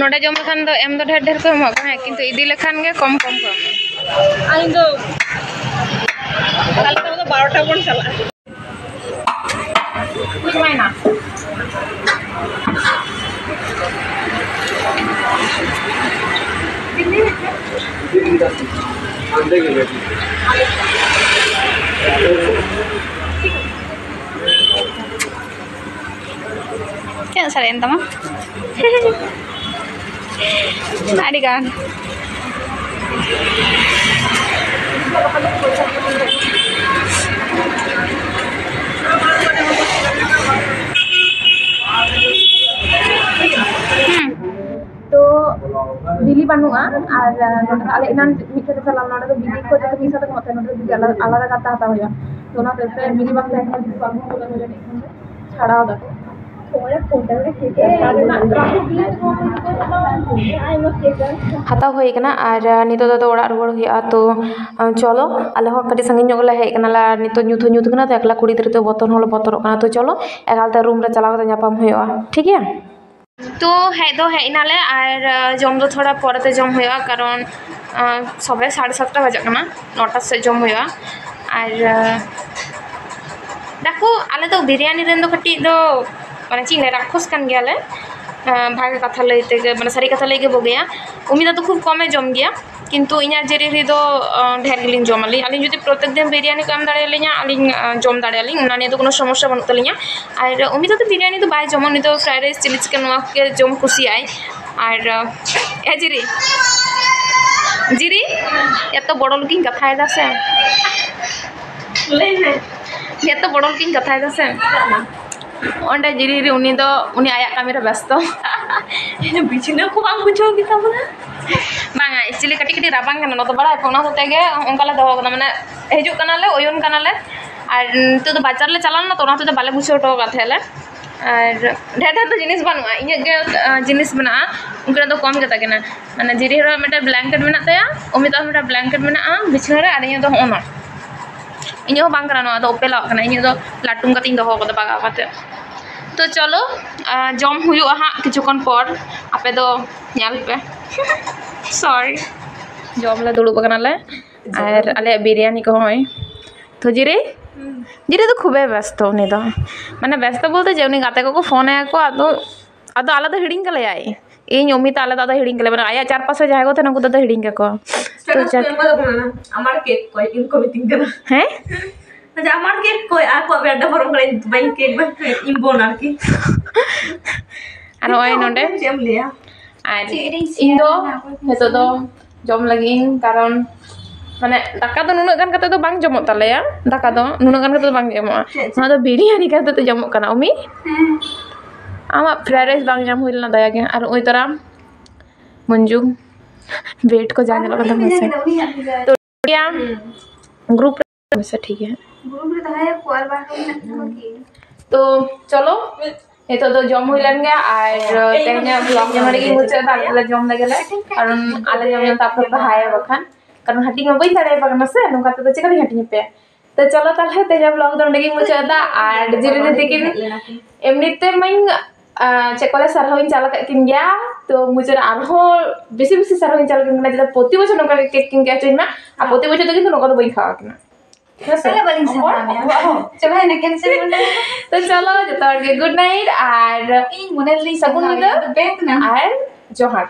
ᱱᱚᱰᱮ ᱡᱚᱢ ᱞᱮᱠᱷᱟᱱ ᱫᱚ ᱮᱢ ᱫᱚ ᱰᱷᱮᱨ ᱰᱷᱮᱨ ᱠᱚ ᱮᱢᱚᱜ ᱠᱟᱱᱟ, ᱠᱤᱱᱛᱩ ᱤᱫᱤ ᱞᱮᱠᱷᱟᱱ ᱜᱮ ᱠᱚᱢ ᱠᱚᱢ ᱠᱚ ᱮᱢᱚᱜᱼᱟ᱾ ᱟᱞᱮ ᱫᱚ, ᱟᱞᱮ ᱫᱚ ᱵᱟᱨᱚᱴᱟ ᱵᱚᱱ ᱪᱟᱞᱟᱜᱼᱟ᱾ ᱵᱩᱡᱷᱟᱹᱣᱮᱱᱟ? ᱛᱤᱱᱟᱹᱜ ᱥᱟᱨᱮᱡ ᱮᱱ ᱛᱟᱢᱟ? ᱟᱹᱰᱤ ᱜᱟᱱ᱾ ᱦᱩᱸ᱾ ᱛᱚ, ᱵᱤᱞᱤ ᱵᱟᱹᱱᱩᱜᱼᱟ᱾ ᱟᱨ, ᱱᱚᱰᱮ ᱫᱚ ᱟᱞᱮ ᱮᱱᱟᱱ ᱢᱤᱫ ᱴᱷᱮᱱ ᱞᱮ ᱪᱟᱞᱟᱣ ᱞᱮᱱᱟ, ᱱᱚᱰᱮ ᱫᱚ ᱵᱤᱞᱤ ᱠᱚ ᱡᱚᱛᱚ ᱢᱤᱫ ᱥᱟᱶᱛᱮ ᱠᱚ ᱮᱢᱚᱜ ᱛᱟᱦᱮᱸᱫ, ᱱᱚᱰᱮ ᱫᱚ ᱵᱤᱞᱤ ᱟᱞᱟᱫᱟ, ᱟᱞᱟᱫᱟ ᱠᱟᱛᱮ ᱦᱟᱛᱟᱣ ᱦᱩᱭᱩᱜᱼᱟ᱾ ᱛᱚ, ᱚᱱᱟ ᱦᱚᱛᱮᱡ ᱛᱮ ᱵᱤᱞᱤ ᱵᱟᱝ ᱛᱟᱦᱮᱸ ᱠᱟᱱᱟ, ᱵᱤᱞᱤ ᱵᱟᱝ ᱦᱩᱭ ᱞᱮᱱᱟ, ᱪᱷᱟᱲᱟᱣ ᱫᱟᱠᱚ᱾ ᱦᱟᱛᱟᱣ ᱦᱩᱭ ᱠᱟᱱᱟ ᱟᱨ ᱱᱤᱛᱚᱜ ᱫᱚ ᱟᱫᱚ ᱚᱲᱟᱜ ᱨᱩᱣᱟᱹᱲ ᱦᱩᱭᱩᱜᱼᱟ᱾ ᱛᱚ, ᱪᱚᱞᱚ, ᱟᱞᱮ ᱦᱚᱸ ᱠᱟᱹᱴᱤᱡ ᱥᱟᱺᱜᱤᱧ ᱧᱚᱜ ᱜᱮᱞᱮ ᱦᱮᱡ ᱠᱟᱱᱟ, ᱟᱨ ᱱᱤᱛᱚᱜ ᱧᱩᱛ ᱦᱚᱸ ᱧᱩᱛ ᱠᱟᱱᱟ, ᱛᱚ ᱮᱠᱞᱟ ᱠᱩᱲᱤ ᱜᱤᱫᱽᱨᱟᱹ ᱛᱮ ᱵᱚᱛᱚᱨ ᱦᱚᱸᱞᱮ ᱵᱚᱛᱚᱨᱚᱜ ᱠᱟᱱᱟ᱾ ᱛᱚ ᱪᱚᱞᱚ, ᱮᱠᱟᱞᱛᱮ ᱨᱩᱢ ᱨᱮ ᱪᱟᱞᱟᱣ ᱠᱟᱛᱮ ᱧᱟᱯᱟᱢ ᱦᱩᱭᱩᱜᱼᱟ, ᱴᱷᱤᱠ ᱜᱮᱭᱟ? ᱛᱚ ᱦᱮᱡ ᱫᱚ ᱦᱮᱡ ᱮᱱᱟᱞᱮ, ᱟᱨ, ᱟᱸ, ᱡᱚᱢ ᱫᱚ ᱛᱷᱚᱲᱟ ᱯᱚᱨᱮᱛᱮ ᱡᱚᱢ ᱦᱩᱭᱩᱜᱼᱟ, ᱠᱟᱨᱚᱱ, ᱟᱸ, ᱥᱚᱵᱮ ᱥᱟᱲᱮ ᱥᱟᱛᱴᱟ ᱵᱟᱡᱟᱜ ᱠᱟᱱᱟ, ᱱᱚᱴᱟ ᱥᱮᱫ ᱡᱚᱢ ᱦᱩᱭᱩᱜᱼᱟ᱾ ᱟᱨ, ᱟᱸ, ᱫᱮᱠᱷᱚ, ᱟᱞᱮ ᱫᱚ ᱵᱤᱨᱭᱟᱱᱤ ᱨᱮᱱ ᱫᱚ ᱠᱟᱹᱴᱤᱡ ᱫᱚ, ᱢᱟᱱᱮ, ᱪᱮᱫ ᱤᱧ ᱞᱟᱹᱭᱟ, ᱨᱟᱠᱠᱷᱚᱥ ᱠᱟᱱ ᱜᱮᱭᱟᱞᱮ, ᱟᱸ, ᱵᱷᱟᱜᱮ ᱠᱟᱛᱷᱟ ᱞᱟᱹᱭ ᱛᱮᱜᱮ, ᱢᱟᱱᱮ, ᱥᱟᱹᱨᱤ ᱠᱟᱛᱷᱟ ᱞᱟᱹᱭ ᱜᱮ ᱵᱩᱜᱤᱭᱟ᱾ ᱩᱱᱤ ᱫᱚ ᱠᱷᱩᱵ ᱠᱚᱢᱮ ᱡᱚᱢ ᱜᱮᱭᱟ, ᱠᱤᱱᱛᱩ ᱤᱧ ᱟᱨ ᱡᱮᱨᱤ ᱫᱚ, ᱟᱸ, ᱰᱷᱮᱨ ᱜᱮᱞᱤᱧ ᱡᱚᱢ ᱟᱹᱞᱤᱧ᱾ ᱟᱹᱞᱤᱧ ᱡᱩᱫᱤ ᱯᱨᱚᱛᱮᱠ ᱫᱤᱱ ᱵᱤᱨᱭᱟᱱᱤ ᱠᱚ ᱮᱢ ᱫᱟᱲᱮᱭᱟᱞᱤᱧᱟ, ᱟᱹᱞᱤᱧ, ᱟᱸ, ᱡᱚᱢ ᱫᱟᱲᱮᱭᱟᱞᱤᱧ, ᱚᱱᱟ ᱱᱤᱭᱮ ᱫᱚ ᱠᱳᱱᱳ ᱥᱚᱢᱚᱥᱥᱟ ᱵᱟᱹᱱᱩᱜ ᱛᱟᱹᱞᱤᱧᱟ᱾ ᱟᱨ ᱩᱱᱤ ᱫᱚ ᱵᱤᱨᱭᱟᱱᱤ ᱫᱚ ᱵᱟᱭ ᱡᱚᱢᱟ, ᱩᱱᱤ ᱫᱚ fried rice, chilli chicken, ᱱᱚᱣᱟ ᱠᱚᱜᱮ ᱡᱚᱢ ᱠᱩᱥᱤᱭᱟᱜᱼᱟᱭ᱾ ᱟᱨ, ᱮ ᱡᱤᱨᱤ, ᱡᱤᱨᱤ, ᱮᱛᱚ ᱵᱚᱲᱚ ᱞᱩᱠᱤᱧ ᱠᱟᱛᱷᱟᱭᱮᱫᱟ ᱥᱮ, ᱞᱟᱹᱭ ᱢᱮ᱾ ᱮᱛᱚ ᱵᱚᱲᱚ ᱞᱩᱠᱤᱧ ᱠᱟᱛᱷᱟᱭᱮᱫᱟ ᱥᱮ, ᱚᱸᱰᱮ ᱡᱤᱨᱤ ᱨᱮ ᱩᱱᱤ ᱫᱚ ᱩᱱᱤ ᱟᱭᱟᱜ ᱠᱟᱹᱢᱤ ᱨᱮ ᱵᱮᱥᱛᱚ᱾ ᱵᱤᱪᱷᱱᱟᱹ ᱠᱚ ᱵᱟᱝ ᱵᱩᱡᱷᱟᱹᱣ ᱜᱮᱛᱟ ᱵᱚᱱᱟ᱾ ᱵᱟᱝᱟ, actually ᱠᱟᱹᱴᱤᱡ ᱠᱟᱹᱴᱤᱡ ᱨᱟᱵᱟᱝ ᱠᱟᱱᱟ, ᱚᱱᱟ ᱫᱚ ᱵᱟᱲᱟᱭ ᱯᱮ, ᱚᱱᱟ ᱦᱚᱛᱮ ᱜᱮ ᱚᱱᱠᱟ ᱞᱮ ᱫᱚᱦᱚ ᱠᱟᱫᱟ, ᱢᱟᱱᱮ ᱦᱤᱡᱩᱜ ᱠᱟᱱᱟᱞᱮ, ᱳᱭᱳᱱ ᱠᱟᱱᱟᱞᱮ, ᱟᱨ ᱱᱤᱛᱚᱜ ᱫᱚ ᱵᱟᱡᱟᱨ ᱞᱮ ᱪᱟᱞᱟᱣ ᱞᱮᱱᱟ, ᱛᱚ ᱚᱱᱟ ᱦᱚᱛᱮᱡ ᱛᱮ ᱵᱟᱞᱮ ᱜᱩᱪᱷᱟᱹᱣ ᱦᱚᱴᱚ ᱟᱠᱟᱫ ᱛᱟᱦᱮᱸᱫ ᱞᱮ᱾ ᱟᱨ ᱰᱷᱮᱨ ᱰᱷᱮᱨ ᱫᱚ ᱡᱤᱱᱤᱥ ᱵᱟᱹᱱᱩᱜᱼᱟ, ᱤᱧᱟᱹᱜ ᱜᱮ ᱟᱸ, ᱡᱤᱱᱤᱥ ᱢᱮᱱᱟᱜᱼᱟ, ᱩᱱᱠᱤᱱᱟᱜ ᱫᱚ ᱠᱚᱢ ᱜᱮᱛᱟ ᱠᱤᱱᱟ᱾ ᱢᱟᱱᱮ ᱡᱤᱨᱤ ᱦᱚᱲᱟᱜ ᱢᱤᱫᱴᱮᱱ ᱵᱞᱮᱝᱠᱮᱴ ᱢᱮᱱᱟᱜ ᱛᱟᱭᱟ, ᱚᱢᱤᱛᱟᱜ ᱦᱚᱸ ᱢᱤᱫᱴᱮᱱ ᱵᱞᱮᱝᱠᱮᱴ ᱢᱮᱱᱟᱜᱼᱟ ᱵᱤᱪᱷᱱᱟᱹ ᱨᱮ, ᱟᱨ ᱤᱧᱟᱹᱜ ᱫᱚ ᱦᱚᱸᱜᱼᱚ ᱱᱚᱣᱟ᱾ ᱤᱧᱟᱹᱜ ᱦᱚᱸ ᱵᱟᱝ ᱠᱟᱱᱟ, ᱱᱚᱣᱟ ᱫᱚ ᱚᱯᱮᱞᱟᱜ ᱠᱟᱱᱟ, ᱤᱧᱟᱹᱜ ᱫᱚ ᱞᱟᱹᱴᱩᱢ ᱠᱟᱛᱮᱧ ᱫᱚᱦᱚ ᱠᱟᱫᱟ ᱵᱟᱜᱟᱣ ᱠᱟᱛᱮ᱾ ᱛᱚ ᱪᱚᱞᱚ, ᱟᱸ, ᱡᱚᱢ ᱦᱩᱭᱩᱜᱼᱟ ᱦᱟᱸᱜ ᱠᱤᱪᱷᱩ ᱠᱷᱚᱱ ᱯᱚᱨ, ᱟᱯᱮ ᱫᱚ ᱧᱮᱞ ᱯᱮ᱾ ᱥᱚᱨᱤ, ᱡᱚᱢ ᱞᱮ ᱫᱩᱲᱩᱵ ᱟᱠᱟᱱᱟᱞᱮ, ᱟᱨ ᱟᱞᱮᱭᱟᱜ ᱵᱤᱨᱭᱟᱱᱤ ᱠᱚ ᱦᱚᱸᱜᱼᱚᱭ᱾ ᱛᱚ ᱡᱤᱨᱤ, ᱡᱤᱨᱤ ᱫᱚ ᱠᱷᱩᱵᱮ ᱵᱮᱥᱛᱚ ᱩᱱᱤ ᱫᱚ, ᱢᱟᱱᱮ ᱵᱮᱥᱛᱚ ᱵᱚᱞᱛᱮ ᱪᱮᱫ, ᱩᱱᱤ ᱜᱟᱛᱮ ᱠᱚᱠᱚ ᱯᱷᱳᱱ ᱟᱭᱟ ᱠᱚ, ᱟᱫᱚ ᱟᱫᱚ ᱟᱞᱮ ᱫᱚ ᱦᱤᱲᱤᱧ ᱠᱟᱞᱮᱭᱟᱭ᱾ ᱤᱧ ᱚᱢᱤᱛᱟ ᱟᱞᱮ ᱫᱚ ᱟᱫᱚ ᱦᱤᱲᱤᱧ ᱠᱟᱞᱮ, ᱢᱟᱱᱮ ᱟᱭᱟᱜ ᱪᱟᱨᱯᱟᱥ ᱨᱮ ᱡᱟᱦᱟᱸᱭ ᱠᱚ ᱛᱟᱦᱮᱱᱟ ᱩᱱᱠᱩ ᱫᱚ ᱟᱫᱚ ᱦᱤᱲᱤᱧ ᱠᱟᱠᱚᱣᱟ᱾ ᱛᱚ ᱥᱴᱮᱴᱟᱥ ᱠᱚ ᱡᱟᱠ- ᱮᱢ ᱠᱟᱫᱟ ᱵᱟᱝ? আমার কেক কই, ᱤᱧ ᱠᱚ ᱢᱤᱛᱟᱹᱧ ᱠᱟᱱᱟ᱾ ᱦᱮᱸ? ᱟᱪᱪᱷᱟ, আমার কেক কই? ᱟᱠᱚᱣᱟᱜ ᱵᱮᱰ ᱫᱚ ᱯᱟᱨᱚᱢ ᱠᱟᱱᱟ, ᱤᱧ ᱵᱟᱹᱧ ᱠᱮᱠ ᱵᱟᱹᱧ ᱤᱧ ᱵᱚᱱ ᱟᱨᱠᱤ᱾ ᱟᱨ ᱱᱚᱜᱼᱚᱭ ᱱᱚᱰᱮ᱾ ᱪᱮᱫ ᱮᱢ ᱞᱟᱹᱭᱟ? ᱟᱨ ᱤᱧ ᱫᱚ ᱱᱤᱛᱚᱜ ᱫᱚ ᱡᱚᱢ ᱞᱟᱹᱜᱤᱫ ᱤᱧ, ᱠᱟᱨᱚᱱ ᱢᱟᱱᱮ ᱫᱟᱠᱟ ᱫᱚ ᱱᱩᱱᱟᱹᱜ ᱜᱟᱱ ᱠᱟᱛᱮ ᱫᱚ ᱵᱟᱝ ᱡᱚᱢᱚᱜ ᱛᱟᱞᱮᱭᱟ, ᱫᱟᱠᱟ ᱫᱚ ᱱᱩᱱᱟᱹᱜ ᱜᱟᱱ ᱠᱟᱛᱮ ᱫᱚ ᱵᱟᱝ ᱡᱚᱢᱚᱜᱼᱟ᱾ ᱪᱮᱫ, ᱪᱮᱫ? ᱱᱚᱣᱟ ᱫᱚ ᱵᱤᱨᱭᱟᱱᱤ ᱠᱟᱛᱮ ᱫᱚ ᱡᱚᱢᱚᱜ ᱠᱟᱱᱟ᱾ ᱚᱢᱤ, ᱦᱮᱸ᱾ ᱟᱢᱟᱜ ᱯᱷᱨᱟᱭᱰ ᱨᱟᱭᱤᱥ ᱵᱟᱝ ᱧᱟᱢ ᱦᱩᱭ ᱞᱮᱱᱟ, ᱫᱟᱭᱟ ᱜᱮ᱾ ᱟᱨ ᱱᱚᱜᱼᱚᱭ ᱛᱚᱨᱟ ᱢᱚᱧᱡᱩ ᱵᱮᱰ ᱠᱚ ᱡᱟ ᱧᱮᱞᱚᱜ ᱠᱟᱱ ᱛᱟᱢᱟ ᱥᱮ᱾ ᱩᱱᱤᱭᱟᱜ ᱜᱮ᱾ ᱛᱚ ᱴᱷᱤᱠ ᱜᱮᱭᱟ, ᱦᱩᱸ᱾ ᱜᱨᱩᱯ ᱨᱮ ᱢᱮᱥᱮ, ᱴᱷᱤᱠ ᱜᱮᱭᱟ᱾ ᱜᱨᱩᱯ ᱨᱮ ᱫᱚᱦᱚᱭᱟ ᱠᱚ ᱟᱨ ᱵᱟᱝ ᱠᱷᱟᱱ ᱢᱮᱱᱟᱜ ᱠᱚᱣᱟ ᱠᱤ? ᱛᱚ ᱪᱚᱞᱚ, ᱱᱤᱛᱚᱜ ᱫᱚ ᱡᱚᱢ ᱦᱩᱭ ᱞᱮᱱ ᱜᱮ, ᱟᱨ ᱛᱮᱦᱮᱧᱟᱜ ᱵᱞᱚᱜ ᱫᱚ ᱱᱚᱰᱮ ᱜᱤᱧ ᱢᱩᱪᱟᱹᱫ ᱮᱫᱟ᱾ ᱟᱞᱮ ᱞᱮ ᱡᱚᱢ ᱞᱮᱜᱮ ᱞᱮ, ᱠᱟᱨᱚᱱ ᱟᱞᱮ ᱡᱚᱢ ᱧᱩ ᱛᱟᱨᱯᱚᱨ ᱯᱮ ᱦᱟᱭᱟ, ᱵᱟᱠᱷᱟᱱ ᱠᱟᱨᱚᱱ ᱦᱟᱹᱴᱤᱧ ᱢᱟ ᱵᱟᱹᱧ ᱫᱟᱲᱮᱭᱟᱯᱮ ᱠᱟᱱᱟ ᱥᱮ, ᱱᱚᱝᱠᱟ ᱛᱮᱫᱚ ᱪᱤᱠᱟᱹᱛᱤᱧ ᱦᱟᱹᱴᱤᱧ ᱟᱯᱮᱭᱟ? ᱛᱚ ᱪᱚᱞᱚ ᱛᱟᱦᱞᱮ ᱛᱮᱦᱮᱧᱟᱜ ᱵᱞᱚᱜ ᱫᱚ ᱱᱚᱰᱮ ᱜᱤᱧ ᱢᱩᱪᱟᱹᱫ ᱮᱫᱟ᱾ ᱟᱨ ᱡᱤᱨᱤ ᱫᱤᱫᱤ ᱛᱤᱠᱤᱱ ᱮᱢᱱᱤ ᱛᱮ ᱢᱟᱧ, ᱟᱸ, ᱪᱮᱫ ᱠᱚ ᱞᱟᱹᱭᱟ, ᱥᱟᱨᱦᱟᱣ ᱤᱧ ᱪᱟᱞ ᱟᱠᱟᱫ ᱠᱤᱱ ᱜᱮᱭᱟ, ᱛᱚ ᱢᱩᱪᱟᱹᱫ ᱨᱮ ᱟᱨᱦᱚᱸ ᱵᱮᱥᱤ ᱵᱮᱥᱤ ᱥᱟᱨᱦᱟᱣ ᱤᱧ ᱪᱟᱞ ᱟᱠᱟᱫ ᱠᱤᱱ ᱠᱟᱱᱟ, ᱪᱮᱫᱟᱜ ᱯᱨᱚᱛᱤ ᱵᱚᱪᱷᱚᱨ ᱱᱚᱝᱠᱟ ᱜᱮ ᱠᱮᱠ ᱠᱤᱱ ᱠᱮᱠ ᱦᱚᱪᱚᱧ ᱢᱟ, ᱟᱨ ᱯᱨᱚᱛᱤ ᱵᱚᱪᱷᱚᱨ ᱫᱚ ᱠᱤᱱᱛᱩ ᱱᱚᱝᱠᱟ ᱫᱚ ᱵᱟᱹᱧ ᱠᱷᱟᱣᱟᱣ ᱠᱤᱱᱟ᱾ ᱦᱮᱸ ᱥᱮ? ᱛᱟᱦᱞᱮ ᱵᱟᱹᱞᱤᱧ ᱥᱟᱨᱦᱟᱣ ᱢᱮᱭᱟ᱾ ᱪᱟᱵᱟᱭᱮᱱᱟ, cancel ᱦᱩᱭ ᱞᱮᱱᱟ᱾ ᱛᱚ ᱪᱚᱞᱚ, ᱡᱚᱛᱚ ᱦᱚᱲ ᱜᱮ good night, ᱟᱨ ᱤᱧ ᱢᱚᱱᱮ ᱞᱤᱧ ᱥᱟᱹᱜᱩᱱ ᱥᱟᱨᱦᱟᱣ ᱧᱤᱫᱟᱹ, ᱢᱮᱭᱟ, ᱟᱫᱚ ᱵᱮᱸᱠ ᱱᱟ᱾ ᱟᱨ ᱡᱚᱦᱟᱨ᱾